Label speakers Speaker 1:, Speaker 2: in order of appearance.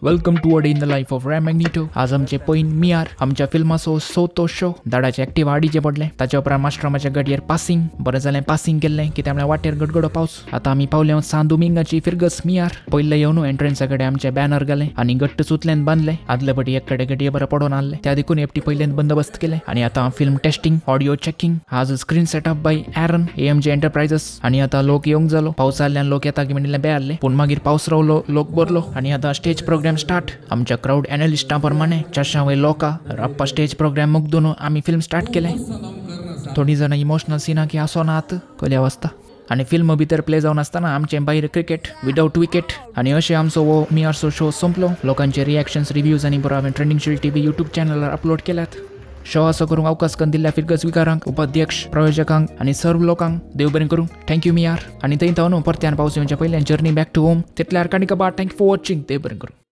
Speaker 1: Welcome to a day in the life of Ram Magneto. आज आमचे पयन मियार, आमच्या फिल्माचो चवथो शो. दाडाचे एक्टिवा आडीचे पडले. ताच्या उपरांत मास्टरामाच्या गाडयेर पासिंग. बरें जालें पासिंग केल्लें, कित्याक म्हळ्यार वाटेर गडगडो पावस. आतां आमी पावले सांत दुमिंगाची फिरगस मियार. पयले येवन एंट्रन्सा कडेन आमचे बॅनर घाले आनी घट्ट सुतल्यान बांदले. आदले पटी एक कडेन गडये बरें पडोवन आहले, त्या देखून एकटी पयल्यान बंदोबस्त केले. आनी आतां फिल्म टेस्टिंग, ऑडियो चेकिंग. आज screen setup by Aaron, AMJ Enterprises. आनी आतां लोक येवंक जालो. पावस आल्ल्यान लोक येता की म्हणिल्लें बे आहले, पूण मागीर पावस रावलो, लोक भरलो आनी आतां स्टेज प्रोग्राम स्टार्ट. आमच्या क्रावड एनालिस्टा प्रमाणे 400 वयर लोकां. रप्पा स्टेज प्रोग्राम मुगदून आमी फिल्म स्टार्ट केलें. थोडीं जाणां इमोशनल सिना की आसो नात कल्या वाजता आनी फिल्म भितर प्ले जावन आसतना आमचें भायर क्रिकेट विदाउट विकेट. आनी अशें आमचो हो मियारचो शो सोंपलो. लोकांचे रिएक्शन्स, रिव्यूज आनी बरो हांवें ट्रेंडिंग शील्ड टीव्ही युट्यूब चॅनलार अपलोड केल्यात. शो असो करूंक अवकाश करून दिल्ल्या फिरगज विकारांक, उपाध्यक्ष, प्रायोजकांक आनी सर्व लोकांक देव बरें करूं. Thank you मियार. आनी थंय थावन परत्यान पावस येवच्या पयल्यान जर्नी बॅक टू होम. तितल्यार काणी कबा. Thank you for watching. देव बरें करूं.